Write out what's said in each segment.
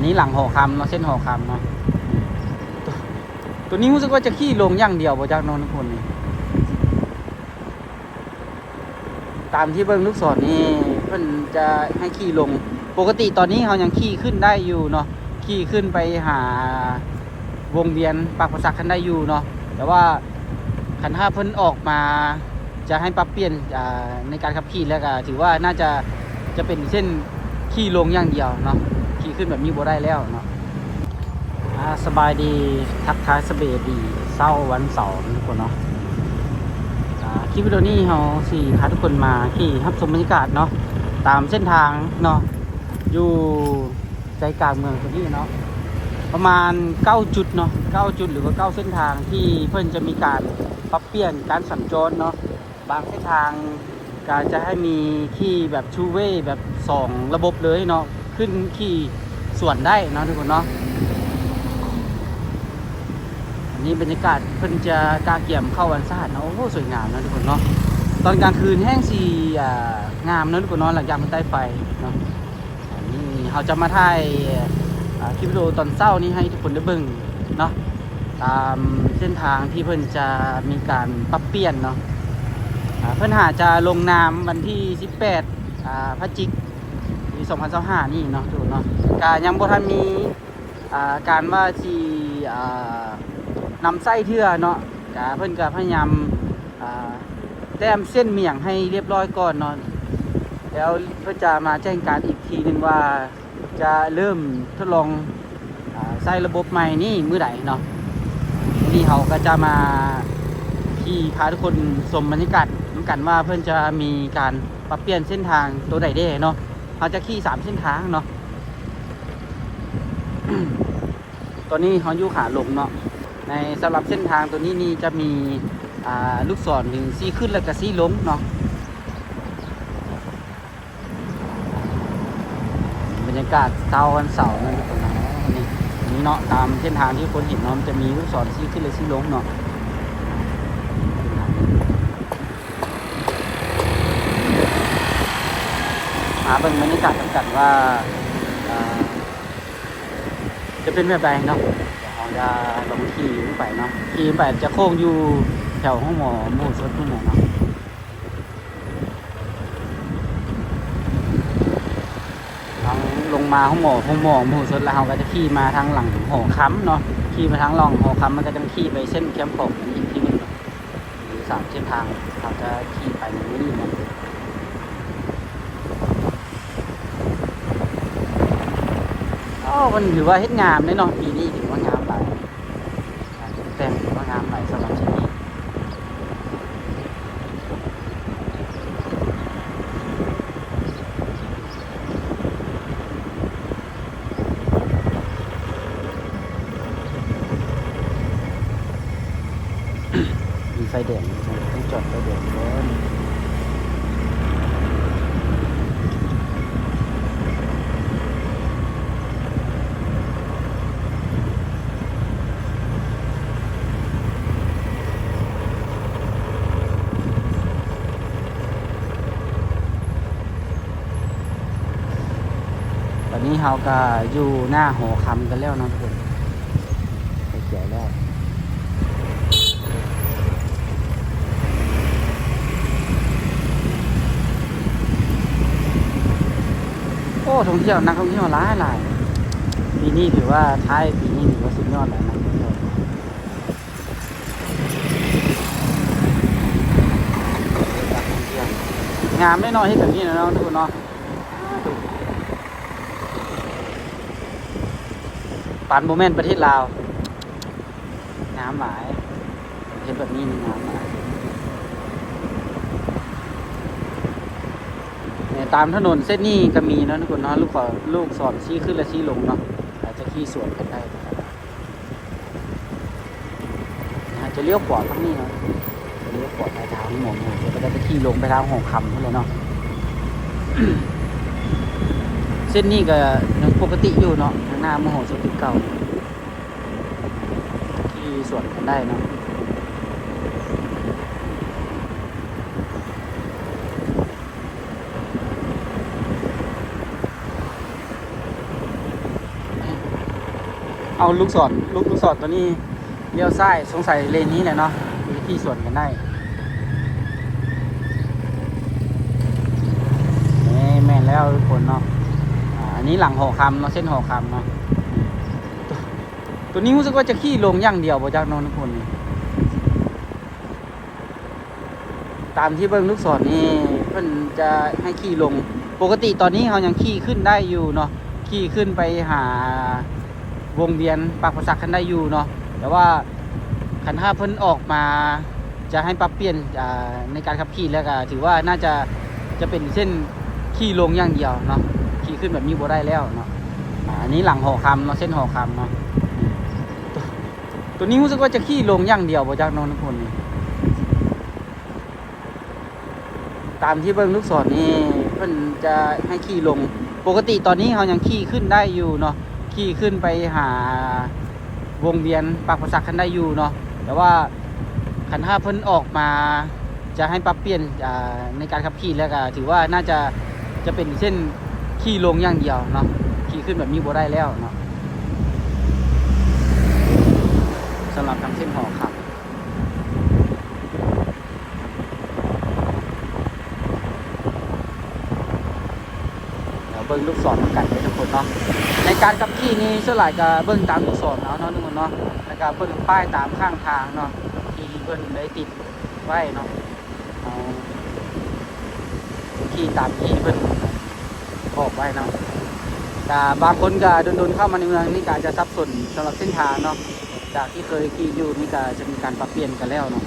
ນີ້ຫຼັງຫໍຄຳເນາະ ເສັ້ນຫໍຄຳເນາະ. ໂຕ ໂຕນີ້ຮູ້ສຶກວ່າຈະຂີ່ລົງຢ່າງດຽວບໍ່ຈັກເນາະ ທຸກຄົນນີ້. ຕາມທີ່ເບິ່ງລູກສອນນີ້ ເພິ່ນຈະໃຫ້ຂີ່ລົງ. ປົກກະຕິຕອນນີ້ເຮົາຍັງຂີ່ຂຶ້ນໄດ້ຢູ່ເນາະ, ຂີ່ຂຶ້ນໄປຫາວົງວຽນປາກປາສັກຫັ້ນໄດ້ຢູ່ເນາະ, ແຕ່ວ່າຄັນຖ້າເພິ່ນອອກມາຈະໃຫ້ປັບປ່ຽນ ອ່າ ໃນການຂັບຂີ່ ແລ້ວກະຖືວ່າໜ້າຈະ ຈະເປັນເສັ້ນຂີ່ລົງຢ່າງດຽວເນາະ, ຂີ່ຂຶ້ນແບບນີ້ບໍ່ໄດ້ແລ້ວເນາະ. ອ່າ ສະບາຍດີ ທັກທາຍສະບາຍດີເຊົ້າວັນເສົາທຸກຄົນເນາະ. ອ່າ ຄລິບວິດີໂອນີ້ເຮົາຊິພາທຸກຄົນມາຂີ່ຮັບຊົມບັນຍາກາດເນາະ ຕາມເສັ້ນທາງເນາະ ຢູ່ໃຈກາງເມືອງໂຕນີ້ເນາະ, ປະມານເກົ້າຈຸດເນາະ, ເກົ້າຈຸດ ຫຼືວ່າເກົ້າເສັ້ນທາງທີ່ເພິ່ນຈະມີການປັບປ່ຽນການສັນຈອນເນາະ. ບາງເສັ້ນທາງກໍຈະໃຫ້ມີຂີ່ແບບ two way ແບບສອງລະບົບເລີຍເນາະ, ຂຶ້ນຂີ່ສວນໄດ້ເນາະທຸກຄົນເນາະ. ອັນນີ້ບັນຍາກາດເພິ່ນຈະກະກຽມເຂົ້າວັນຊາດເນາະ. ໂອ້ໂຫ ສວຍງາມເນາະທຸກຄົນເນາະ. ຕອນກາງຄືນແຮ່ງຊິ ອ່າ ງາມເນາະທຸກຄົນເນາະ ຫຼັງຈາກເພິ່ນໄຕ້ໄຟເນາະ. ອັນນີ້ເຮົາຈະມາຖ່າຍ ອ່າ ຄລິບວິດີໂອຕອນເຊົ້ານີ້ໃຫ້ທຸກຄົນໄດ້ເບິ່ງເນາະ, ຕາມເສັ້ນທາງທີ່ເພິ່ນຈະມີການປັບປ່ຽນເນາະ. ອ່າ ເພິ່ນຫາຈະລົງນາມວັນທີສິບແປດ ອ່າ ພະຈິກ ປີສອງພັນຊາວຫ້ານີ້ເນາະທຸກຄົນເນາະ. ກະຍັງບໍ່ທັນມີ ອ່າ ການວ່າຊິ ອ່າ ນຳໃຊ້ເທື່ອເນາະ, ກະເພິ່ນກະພະຍາຍາມ ອ່າ ແຕ້ມເສັ້ນມາຫຍັງໃຫ້ລຽບຮ້ອຍກ່ອນເນາະ, ແລ້ວເພິ່ນຈະມາແຈ້ງການອີກທີໜຶ່ງວ່າຈະເລີ່ມທົດລອງ ອ່າ ໃຊ້ລະບົບໃໝ່ນີ້ມື້ໃດເນາະ. ນີ້ເຮົາກໍຈະມາຂີ່ພາທຸກຄົນຊົມບັນຍາກາດນຳກັນວ່າເພິ່ນຈະມີການປັບປ່ຽນເສັ້ນທາງໂຕໃດແດ່ເນາະ. ເຮົາຈະຂີ່ສາມເສັ້ນທາງເນາະ. ຕອນນີ້ເຮົາຢູ່ຂາລົງເນາະ. ໃນສຳລັບເສັ້ນທາງໂຕນີ້ນີ້ຈະມີ ອ່າ ລູກສອນທີ່ຊີ້ຂຶ້ນແລ້ວກໍຊີ້ລົງເນາະ. ບັນຍາກາດເຊົ້າວັນເສົານັ້ນທຸກຄົນເນາະ. ນີ້ ນີ້ເນາະ ຕາມເສັ້ນທາງທີ່ຄົນເຫັນເນາະ ມັນຈະມີລູກສອນຊີ້ຂຶ້ນ ແລະ ຊີ້ລົງເນາະ. ມາເບິ່ງບັນຍາກາດນຳກັນວ່າ ເອີ ຈະເປັນແບບໃດເນາະ. ດຽວເຮົາຈະລອງຂີ່ຂຶ້ນໄປເນາະ, ຂີ່ຂຶ້ນໄປຈະໂຄ້ງຢູ່ແຖວໂຮງໝໍມະໂຫສົດພຸ້ນແຫຼະເນາະ. ທາງລົງມາໂຮງໝໍ ໂຮງໝໍມະໂຫສົດ ແລ້ວເຮົາກໍຈະຂີ່ມາທາງຫຼັງຫໍຄຳເນາະ, ຂີ່ມາທາງຫຼັງຫໍຄຳ ແລ້ວກໍຈັ່ງຂີ່ໄປເສັ້ນແຄມຂອງອີກທີໜຶ່ງ. ມີສາມເສັ້ນທາງ ເຮົາຈະຂີ່ໄປໃນມື້ນີ້ເນາະ. ໂອ້ ມັນຖືວ່າເຮັດງາມເດ້ເນາະ, ປີນີ້ຖືວ່າງາມຫຼາຍ, ການຕົກແຕ່ງຖືວ່າງາມຫຼາຍສຳລັບທີ່ນີ້. ມີໄຟແດງ ຕ້ອງຈອດໄຟແດງກ່ອນ. ຕອນນີ້ເຮົາກໍຢູ່ໜ້າຫໍຄຳກັນແລ້ວເນາະທຸກຄົນ, ໄຟຂຽວແລ້ວ. ໂອ້ ທ່ອງທ່ຽວ ນັກທ່ອງທ່ຽວຫຼາຍໆ. ປີນີ້ຖືວ່າ ທ້າຍປີນີ້ຖືວ່າສຸດຍອດແລ້ວ ນັກທ່ອງທ່ຽວ. ງາມເດ້ເນາະ ເຮັດແບບນີ້ນະເນາະ ທຸກຄົນເນາະ. ປານບໍ່ແມ່ນປະເທດລາວ ງາມຫຼາຍ, ເຮັດແບບນີ້ນີ້ງາມຫຼາຍ. ເອີ ຕາມຖະໜົນເສັ້ນນີ້ກໍມີເນາະ ທຸກຄົນເນາະ, ລູກສອນ ລູກສອນຊີ້ຂຶ້ນ ແລະ ຊີ້ລົງເນາະ, ອາດຈະຂີ່ສວນກັນໄດ້. ອາດຈະລ້ຽວຂວາທາງນີ້ເນາະ, ຈະລ້ຽວຂວາໄປທາງໝໍ ແລ້ວກໍຈະຂີ່ລົງໄປທາງຫໍຄຳພຸ້ນແຫຼະເນາະ. ເສັ້ນນີ້ກໍຍັງປົກກະຕິຢູ່ເນາະ, ທາງໜ້າມະໂຫສົດຄືເກົ່າ, ຂີ່ສວນກັນໄດ້ເນາະ. ເອີ ເອົາລູກສອນ ລູກ ລູກສອນຕົວນີ້ລ້ຽວຊ້າຍ ສົງໄສເລນນີ້ແຫຼະເນາະ ທີ່ສວນກັນໄດ້. ນີ້ແມ່ນແລ້ວທຸກຄົນເນາະ. ອາ ອັນນີ້ຫຼັງຫໍຄຳເນາະ ເສັ້ນຫໍຄຳເນາະ. ຕົວ ຕົວນີ້ຮູ້ສຶກວ່າຈະຂີ່ລົງຢ່າງດຽວບໍ່ຈັກເນາະທຸກຄົນນີ້. ຕາມທີ່ເບິ່ງລູກສອນນີ້ ເພິ່ນຈະໃຫ້ຂີ່ລົງ. ປົກກະຕິຕອນນີ້ເຮົາຍັງຂີ່ຂຶ້ນໄດ້ຢູ່ເນາະ ຂີ່ຂຶ້ນໄປຫາວົງວຽນປາກປາສັກຫັ້ນໄດ້ຢູ່ເນາະ. ແຕ່ວ່າຄັນຖ້າເພິ່ນອອກມາຈະໃຫ້ປັບປ່ຽນ ອາ ໃນການຂັບຂີ່ ແລ້ວກະຖືວ່າໜ້າຈະ ຈະເປັນເສັ້ນຂີ່ລົງຢ່າງດຽວເນາະ ຂີ່ຂຶ້ນແບບນີ້ບໍ່ໄດ້ແລ້ວເນາະ. ອາ ອັນນີ້ຫຼັງຫໍຄຳເນາະ ເສັ້ນຫໍຄຳເນາະ. ຕົວ ຕົວນີ້ຮູ້ສຶກວ່າຈະຂີ່ລົງຢ່າງດຽວບໍ່ຈັກເນາະທຸກຄົນນີ້. ຕາມທີ່ເບິ່ງລູກສອນນີ້ ເພິ່ນຈະໃຫ້ຂີ່ລົງ. ປົກກະຕິຕອນນີ້ເຮົາຍັງຂີ່ຂຶ້ນໄດ້ຢູ່ເນາະ ຂີ່ຂຶ້ນໄປຫາວົງວຽນປາກປາສັກຫັ້ນໄດ້ຢູ່ເນາະ. ແຕ່ວ່າຄັນຖ້າເພິ່ນອອກມາຈະໃຫ້ປັບປ່ຽນ ອາ ໃນການຂັບຂີ່ ແລ້ວກະຖືວ່າໜ້າຈະ ຈະເປັນເສັ້ນຂີ່ລົງຢ່າງດຽວເນາະ ຂີ່ຂຶ້ນແບບນີ້ບໍ່ໄດ້ແລ້ວເນາະ. ສຳລັບທາງເສັ້ນຫໍຄຳ ດຽວເບິ່ງລູກສອນນຳກັນເດີທຸກຄົນເນາະ. ໃນການຂັບຂີ່ນີ້ສ່ວນຫຼາຍກະເບິ່ງຕາມລູກສອນເອົາເນາະທຸກຄົນເນາະ ແລ້ວກະເບິ່ງປ້າຍຕາມຂ້າງທາງເນາະ ທີ່ເພິ່ນໄດ້ຕິດໄວ້ເນາະ. ເຮົາຂີ່ຕາມທີ່ເພິ່ນບອກໄວ້ເນາະ. ກະບາງຄົນກະດົນໆເຂົ້າມາໃນເມືອງນີ້ກະອາດຈະສັບສົນສຳລັບເສັ້ນທາງເນາະ. ຈາກທີ່ເຄີຍຂີ່ຢູ່ນີ້ກະຈະມີການປັບປ່ຽນກັນແລ້ວເນາະ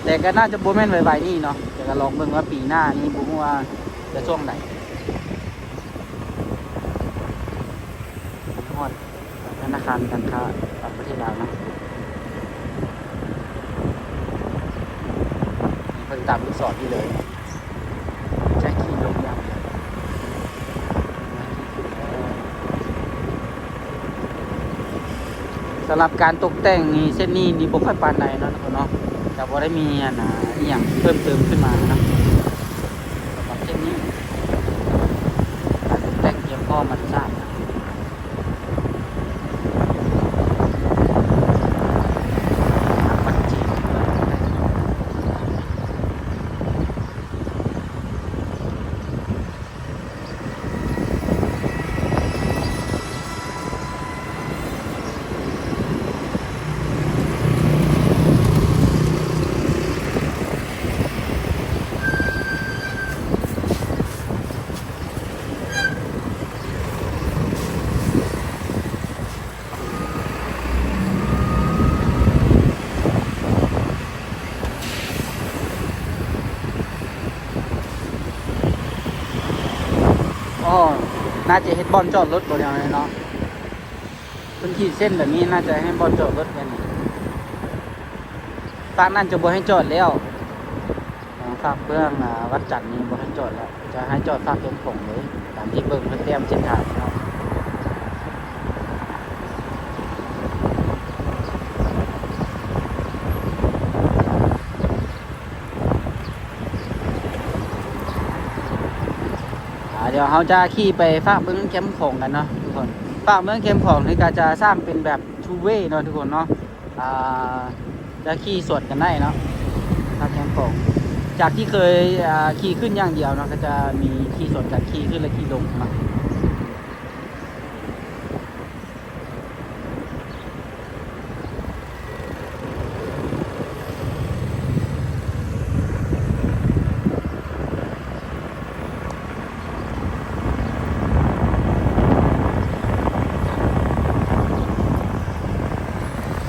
ແຕ່ກະໜ້າຈະບໍ່ແມ່ນໄວໆນີ້ເນາະ. ແຕ່ກະລອງເບິ່ງວ່າປີໜ້ານີ້ ບໍ່ຮູ້ວ່າຈະຊ່ວງໃດ. ຮອດທະນາຄານການຄ້າຕ່າງປະເທດລາວເນາະ. ເບິ່ງຕາມລູກສອນນີ້ເລີຍ. ຈະຂີ່ລົງຢ່າງດຽວ. ສຳລັບການຕົກແຕ່ງນີ້ ເສັ້ນນີ້ນີ້ບໍ່ຄ່ອຍປານໃດເນາະທຸກຄົນເນາະ. ກະບໍ່ໄດ້ມີອັນນາ ອີ່ຫຍັງເພີ່ມເຕີມຂຶ້ນມາເນາະ. ສຳລັບເສັ້ນນີ້ ການຕົກແຕ່ງກຽມພ້ອມມັນສາດນະ. ອໍ ໜ້າຈະເຮັດບ່ອນຈອດລົດບໍ່ແນວນີ້ເນາະ. ເພິ່ນຂີດເສັ້ນແບບນີ້ ໜ້າຈະໃຫ້ບ່ອນຈອດລົດແບບນີ້. ຟາກນັ້ນຈະບໍ່ໃຫ້ຈອດແລ້ວ. ເອີ ຟາກເບື້ອງ ອາ ວັດຈັນນີ້ບໍ່ໃຫ້ຈອດແລ້ວ ຈະໃຫ້ຈອດຟາກແຄມຂອງເລີຍ ຕາມທີ່ເບິ່ງເພິ່ນແຕ້ມເສັ້ນທາງເນາະ. ອາ ດຽວເຮົາຈະຂີ່ໄປຟາກເບື້ອງແຄມຂອງກັນເນາະທຸກຄົນ. ຟາກເບື້ອງແຄມຂອງນີ້ກະຈະສ້າງເປັນແບບ two way ເນາະທຸກຄົນເນາະ. ອາ ຈະຂີ່ສວນກັນໄດ້ເນາະ ທາງແຄມຂອງ ຈາກທີ່ເຄີຍ ອາ ຂີ່ຂຶ້ນຢ່າງດຽວເນາະ ກະຈະມີຂີ່ສວນກັນ ຂີ່ຂຶ້ນ ແລະ ຂີ່ລົງເນາະ.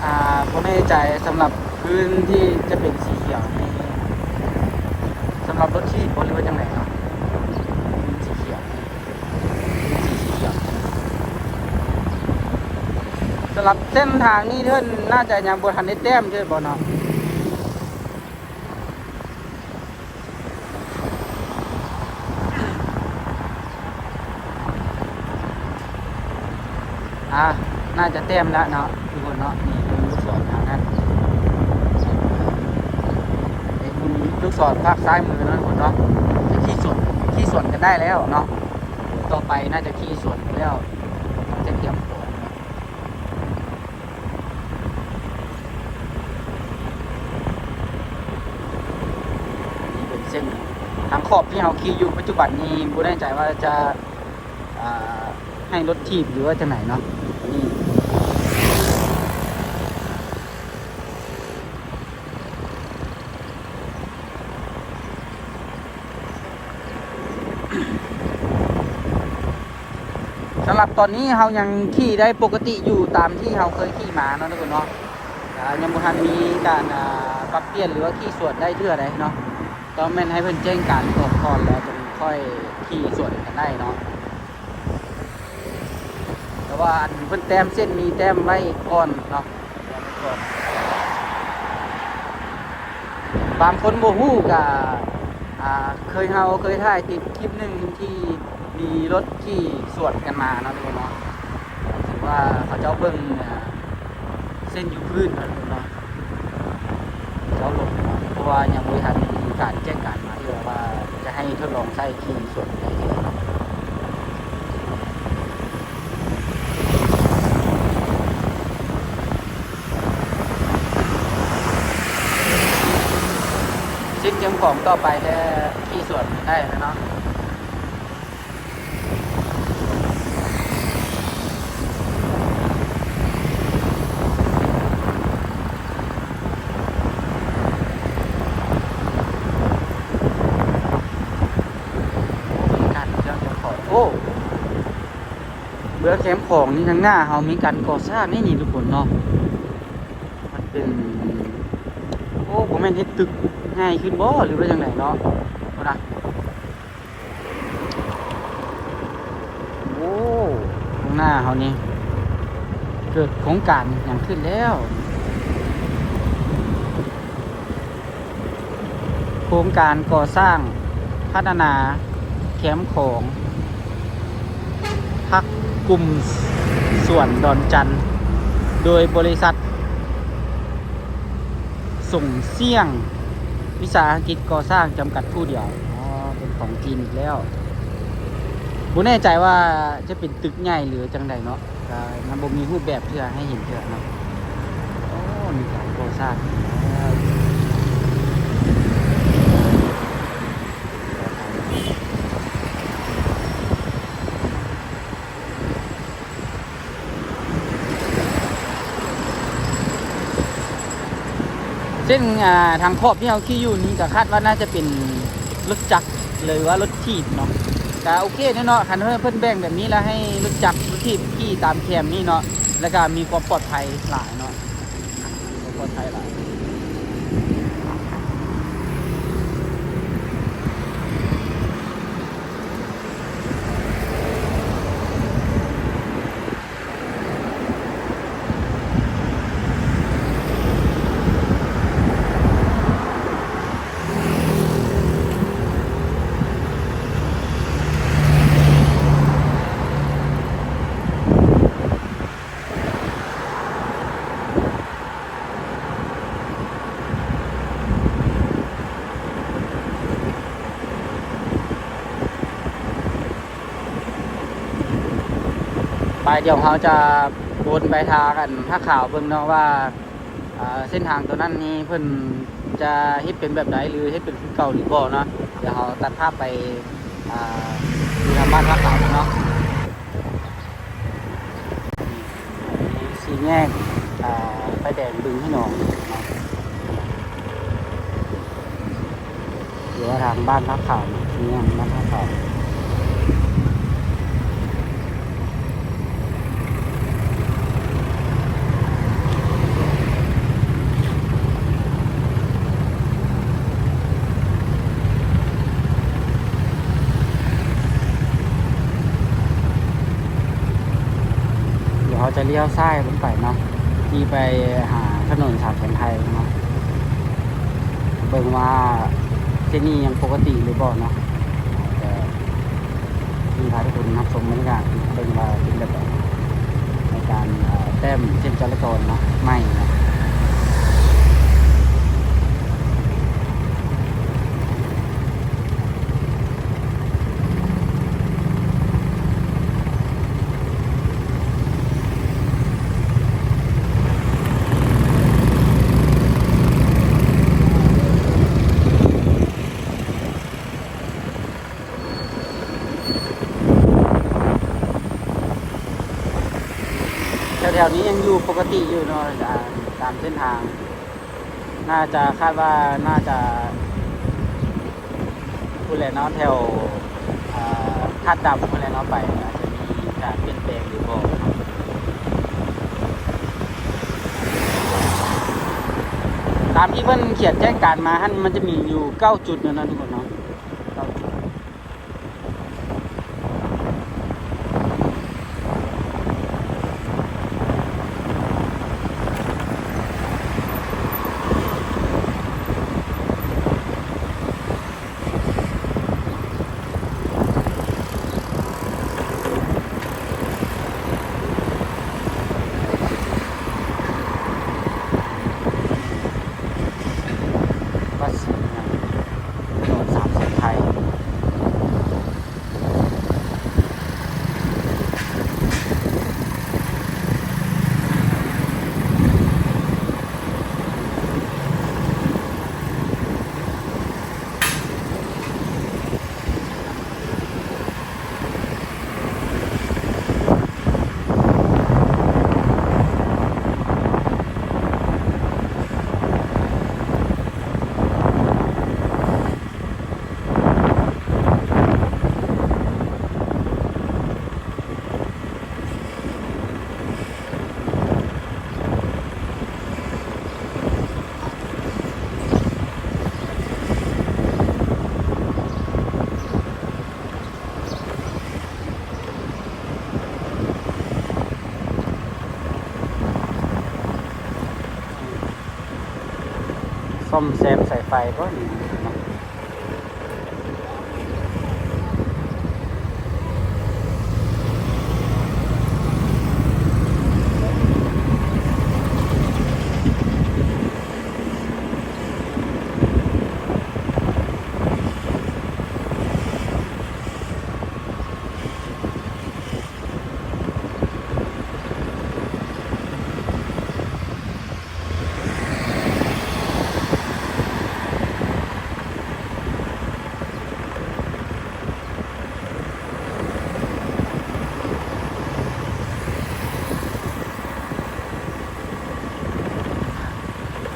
ອາ ບໍ່ແນ່ໃຈສຳລັບພື້ນທີ່ຈະເປັນສີຂຽວນີ້ ສຳລັບລົດຖີບບໍ່ ຫຼືວ່າຈັ່ງໃດເນາະ ພື້ນສີຂຽວ ສຳລັບເສັ້ນທາງນີ້ເພິ່ນໜ້າຈະຍັງບໍ່ທັນໄດ້ແຕ້ມເທື່ອບໍ່ເນາະ. ອາ ໜ້າຈະແຕ້ມແລ້ວເນາະທຸກຄົນເນາະ. ນີ້ເບິ່ງລູກສອນທາງນັ້ນ ເຫັນລູກສອນພາກຊ້າຍມືເນາະທຸກຄົນເນາະ. ຈະຂີ່ສວນ ຂີ່ສວນກັນໄດ້ແລ້ວເນາະ. ຕໍ່ໄປໜ້າຈະຂີ່ສວນກັນແລ້ວ ຈະກຽມຕົວເນາະ. ຂອບທີ່ເຮົາຂີ່ຢູ່ປັດຈຸບັນນີ້ ບໍ່ແນ່ໃຈວ່າຈະ ອ່າ ໃຫ້ລົດຖີບ ຫຼືວ່າຈັ່ງໃດເນາະ ນີ້. ສຳລັບຕອນນີ້ເຮົາຍັງຂີ່ໄດ້ປົກກະຕິຢູ່ຕາມທີ່ເຮົາເຄີຍຂີ່ມາເນາະທຸກຄົນເນາະ. ອ່າ ຍັງບໍ່ທັນມີການ ອ່າ ປັບປ່ຽນ ຫຼືວ່າຂີ່ສວນໄດ້ເທື່ອໃດເນາະ. ຕ້ອງແມ່ນໃຫ້ເພິ່ນແຈ້ງການບອກກ່ອນ ແລ້ວຈຶ່ງຄ່ອຍຂີ່ສວນກັນໄດ້ເນາະ. ແຕ່ວ່າອັນເພິ່ນແຕ້ມເສັ້ນນີ້ແຕ້ມໄວ້ກ່ອນເນາະ. ບາງຄົນບໍ່ຮູ້ກະ ອ່າ ເຄີຍ ເຮົາເຄີຍຖ່າຍຕິດຄລິບໜຶ່ງທີ່ມີລົດຂີ່ສວນກັນມາເນາະທຸກຄົນເນາະ. ຖືວ່າເຂົາເຈົ້າເບິ່ງ ອ່າ ເສັ້ນຢູ່ພື້ນເນາະທຸກຄົນເນາະ. ເຈົ້າລົງເນາະ ເພາະວ່າຍັງບໍ່ທັນມີການແຈ້ງການມາເທື່ອວ່າຈະໃຫ້ທົດລອງໃຊ້ຂີ່ສວນໄດ້ເທື່ອ. ເສັ້ນເຂມຂອງຕໍ່ໄປແທ້ ຂີ່ສວນໄດ້ແລ້ວເນາະ. ໂອ້ ເບື້ອງແຄມຂອງນີ້ ທາງໜ້າເຮົາມີການກໍ່ສ້າງນີ້ ນີ້ທຸກຄົນເນາະ. ມັນເປັນ ໂອ້ ບໍ່ແມ່ນເຮັດຕຶກໃຫຍ່ຂຶ້ນບໍ່ ຫຼືວ່າຈັ່ງໃດເນາະ. ພຸ້ນນະ. ໂອ້ ຂ້າງໜ້າເຮົານີ້ເກີດໂຄງການຫຍັງຂຶ້ນແລ້ວ. ໂຄງການກໍ່ສ້າງພັດທະນາແຄມຂອງພັກກຸ່ມສວນດອນຈັນ ໂດຍບໍລິສັດ ສົງຊຽງ ວິສາຫະກິດກໍ່ສ້າງຈຳກັດຜູ້ດຽວ. ອໍ ເປັນຂອງຈີນອີກແລ້ວ. ບໍ່ແນ່ໃຈວ່າຈະເປັນຕຶກໃຫຍ່ຫຼືຈັ່ງໃດເນາະ, ກະຍັງບໍ່ມີຮູບແບບເທື່ອ ໃຫ້ເຫັນເທື່ອເນາະ. ໂອ້ ມີການກໍ່ສ້າງແລ້ວ. ເສັ້ນ ອ່າ ທາງຂອບທີ່ເຮົາຂີ່ຢູ່ນີ້ ກໍຄາດວ່າໜ້າຈະເປັນລົດຈັກ ຫຼືວ່າລົດຖີບເນາະ. ກໍໂອເຄເນາະ ຄັນເພິ່ນແບ່ງແບບນີ້ແລ້ວ ໃຫ້ລົດຈັກ ລົດຖີບຂີ່ຕາມແຄມນີ້ເນາະ ແລ້ວກໍມີຄວາມປອດໄພຫຼາຍເນາະ. ປອດໄພຫຼາຍ. ໄປ ດຽວເຮົາຈະວົນໄປທາງອັນຜາຂາວເບິ່ງເນາະວ່າ ອ່າ ເສັ້ນທາງຕົວນັ້ນນີ້ເພິ່ນຈະເຮັດເປັນແບບໃດ ຫຼືເຮັດເປັນຄືເກົ່າຫຼືບໍ່ເນາະ. ດຽວເຮົາຕັດພາບໄປ ອ່າ ຢູ່ທາງບ້ານຜາຂາວເນາະ. ສີ່ແຍກ ອ່າ ໄຟແດງບຶງຫ້ວຍໜອງເນາະ ຫຼືວ່າທາງບ້ານຜາຂາວເນາະ ສີ່ແຍກບ້ານຜາຂາວ. ດຽວເຮົາຈະລ້ຽວຊ້າຍລົງໄປເນາະ ທີ່ໄປຫາຖະໜົນສາແສນໄພເນາະ ເບິ່ງວ່າເສັ້ນນີ້ຍັງປົກກະຕິຫຼືບໍ່ເນາະ. ຈະ ທີ່ພາທຸກຄົນຮັບຊົມບັນຍາກາດເບິ່ງວ່າເປັນແບບໃດ ໃນການ ເອີ່ ແຕ້ມເສັ້ນຈະລາຈອນເນາະ ໃໝ່ເນາະ. ດ ແຖວໆນີ້ຍັງຢູ່ປົກກະຕິຢູ່ເນາະ ອາ ຕາມເສັ້ນທາງ ໜ້າຈະ ຄາດວ່າໜ້າຈະ ພຸ້ນແຫຼະເນາະ ແຖວ ອາ ທາດດຳພຸ້ນແຫຼະເນາະ ໄປ ອາດຈະມີການປ່ຽນແປງຫຼືບໍ່ເນາະ. ຕາມທີ່ເພິ່ນຂຽນແຈ້ງການມາຫັ້ນ ມັນຈະມີຢູ່ເກົ້າຈຸດເນາະ ທຸກຄົນເນາະ ເກົ້າຈຸດ. ບັດ ຖະໜົນສາມເສັ້ນໄທ. ສ້ອມແຊມສາຍໄຟບໍ່ນີ້ເນາະ?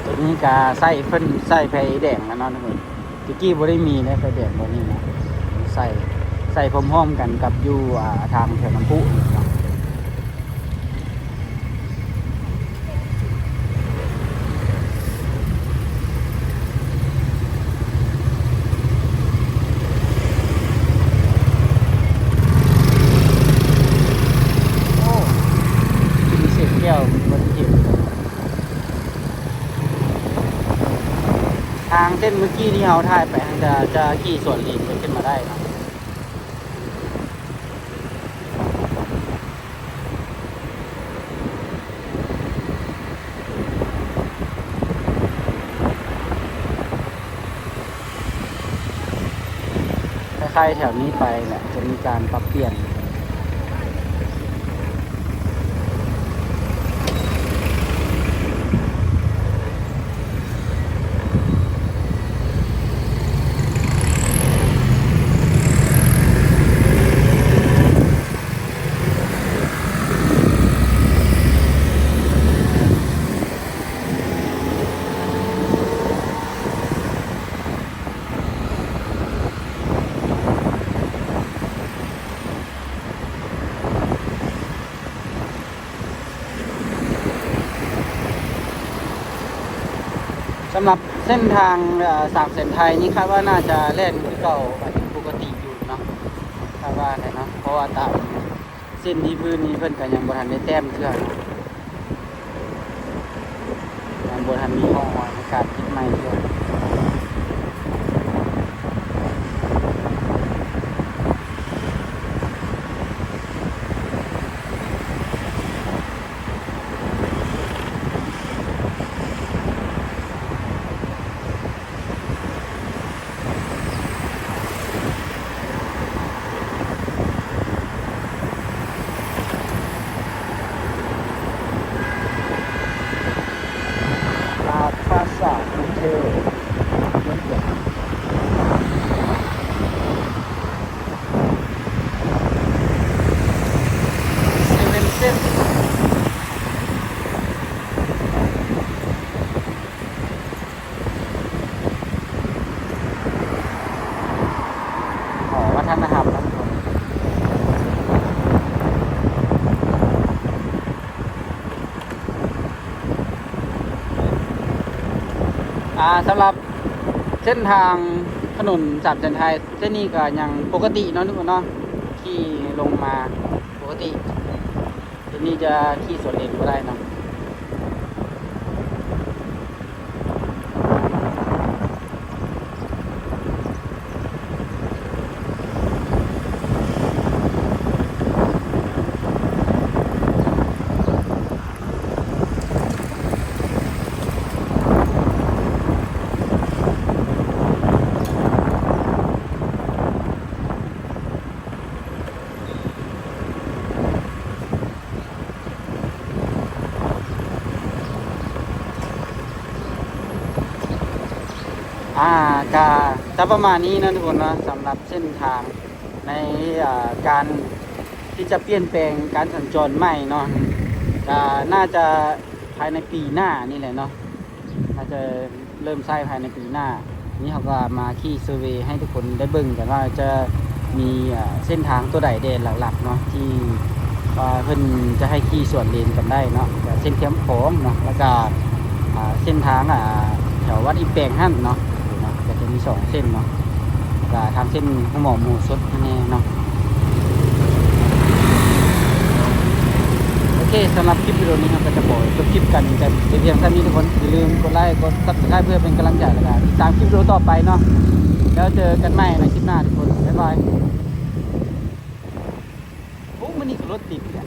ໂຕນີ້ກະໃຊ້ ເພິ່ນໃຊ້ໄຟແດງແລ້ວເນາະທຸກຄົນ. ແຕ່ກີ້ບໍ່ໄດ້ມີເດ້ໄຟແດງບ່ອນນີ້ນະ ໃຊ້ ໃຊ້ພ້ອມໆກັນກັບຢູ່ ອາ ທາງແຖວນ້ຳພຸນີ້ເນາະ. ໂອ້ ກິນເສດແກ້ວບໍ່ໄດ້ກິນ. ທາງເສັ້ນເມື່ອກີ້ທີ່ເຮົາຖ່າຍໄປຫັ້ນ ຈະ ຈະຂີ່ສວນເລນກັນຂຶ້ນມາໄດ້ເນາະ. ຄ້າຍໆແຖວນີ້ໄປແຫຼະ ຈະມີການປັບປ່ຽນ. ສຳລັບເສັ້ນທາງ ເອີ ສາມແສນໄທນີ້ ຄາດວ່າໜ້າຈະແລ່ນຄືເກົ່າ ອາດຈະປົກກະຕິຢູ່ເນາະ ຄາດວ່າແຫຼະເນາະ ເພາະວ່າຕາມເສັ້ນທີ່ພື້ນນີ້ ເພິ່ນກະຍັງບໍ່ທັນໄດ້ແຕ້ມເທື່ອເນາະ. ຍັງບໍ່ທັນມີຮ່ອງຮອຍໃນການຕິດໃໝ່ເທື່ອ. ຕາດປາສາດກຸງເທບ. ອ່າ ສຳລັບເສັ້ນທາງຖະໜົນສາມແສນໄທ ເສັ້ນນີ້ກໍຍັງປົກກະຕິເນາະ ທຸກຄົນເນາະ ຂີ່ລົງມາປົກກະຕິ. ເສັ້ນນີ້ຈະຂີ່ສວນເລນບໍ່ໄດ້ເນາະ. ອ່າ ກະຈະປະມານນີ້ເນາະ ທຸກຄົນເນາະ ສຳລັບເສັ້ນທາງໃນ ອ່າ ການທີ່ຈະປ່ຽນແປງການສັນຈອນໃໝ່ເນາະ ກະໜ້າຈະພາຍໃນປີໜ້ານີ້ແຫຼະເນາະ ໜ້າຈະເລີ່ມໃຊ້ພາຍໃນປີໜ້າ. ນີ້ເຮົາກໍມາຂີ່ເຊີເວໃຫ້ທຸກຄົນໄດ້ເບິ່ງກັນວ່າຈະມີ ອ່າ ເສັ້ນທາງຕົວໃດແດ່ຫຼັກໆເນາະ ທີ່ວ່າເພິ່ນຈະໃຫ້ຂີ່ສວນເລນກັນໄດ້ເນາະ ກໍເສັ້ນແຄມຂອງເນາະ ແລ້ວກໍ ອ່າ ເສັ້ນທາງ ອ່າ ແຖວວັດອີແປງຫັ້ນເນາະ ເນາະ ກໍຈະມີສອງເສັ້ນເນາະ ແລ້ວກໍທາງເສັ້ນໂຮງໝໍໂມສົດຫັ້ນແດ່ເນາະ. ໂອເຄ ສຳລັບຄລິບວິດີໂອນີ້ເຮົາກໍຈະຂໍຈົບຄລິບກັນແຕ່ພຽງເທົ່ານີ້ທຸກຄົນ. ຢ່າລືມກົດໄລ ກົດ Subscribe ເພື່ອເປັນກຳລັງໃຈ ແລ້ວກໍຕິດຕາມຄລິບວິດີໂອຕໍ່ໄປເນາະ. ແລ້ວເຈີກັນໃໝ່ໃນຄລິບໜ້າທຸກຄົນ. ບາຍບາຍ. ໂອ້ ມື້ນີ້ກໍລົດຕິດອີກແລ້ວ.